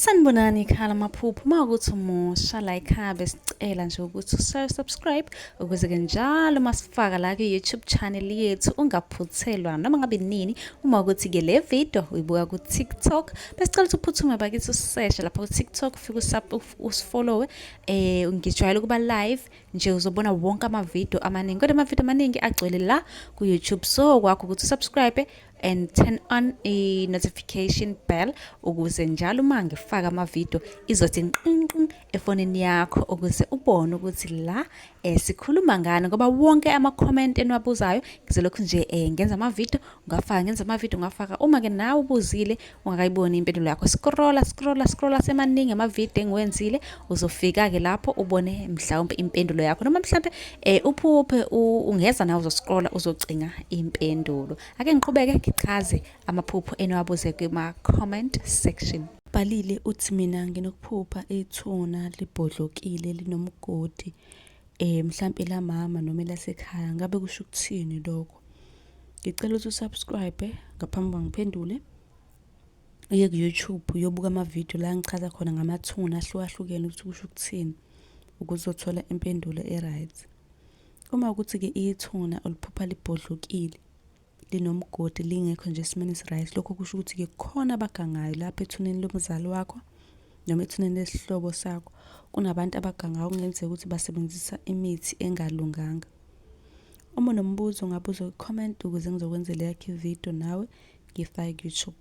Sanibonani ikhala amaphupho uma ukuthi umusha la ekhaya besicela nje ukuthi usubscribe ukuze ke njalo masifaka la ku-YouTube channel yethu ungaphuthelwa noma ngabe nini. Uma ukuthi ke le video uyibuka ku-TikTok, besicela ukuthi uphuthume bakithi useshe lapha ku-TikTok, ufike usifollowe. Ngijwayele ukuba live nje, uzobona wonke amavidiyo amaningi, kodwa amavidiyo amaningi agcwele la ku-YouTube, so kwakho ukuthi usubscribe and turn on i-notification bell ukuze njalo uma ngifaka amavidiyo izothi nqinqin efonini yakho, ukuze ubone ukuthi la sikhuluma ngani, ngoba wonke ama-comment eniwabuzayo ngizolokhu nje ngenza amavidiyo ngafaka, ngenza amavidiyo ngafaka. Uma-ke nawe ubuzile ungakayiboni impendulo yakho, scrolla, scrolla, scrolla, semaningi amavidiyo engiwenzile, uzofika-ke lapho ubone mhlawumbe impendulo yakho, noma mhlawumbe uphuphe ungeza nawe uzoscrolla uzocinga impendulo. Ake ngiqhubeke ngichaze amaphupho eniwabuze kuma-comment section. Bhalile uthi, mina nginokuphupha ithuna libhodlokile linomgodi, mhlampe lamama noma elasekhaya. Ngabe kusho ukuthini lokho? Ngicela ukuthi usubscribe ngaphambi kokuba ngiphendule, uye ku-YouTube uyobuka amavidiyo la ngichaza khona ngamathuna ahlukahlukene ukuthi kusho ukuthini, ukuze uzothola impendulo e-right. Uma ukuthi-ke ithuna uliphupha libhodlokile linomgodi, lingekho nje esimeni esi-right, lokho kusho ukuthi-ke kukhona abagangayo lapha ethuneni lomzali wakho noma ethuneni lesihlobo sakho. Kunabantu abagangayo okungenzeka ukuthi basebenzisa imithi engalunganga. Uma unombuzo ungabuza ku-comment ukuze ngizokwenzela eyakho ividiyo nawe ngiyifake ku-YouTube.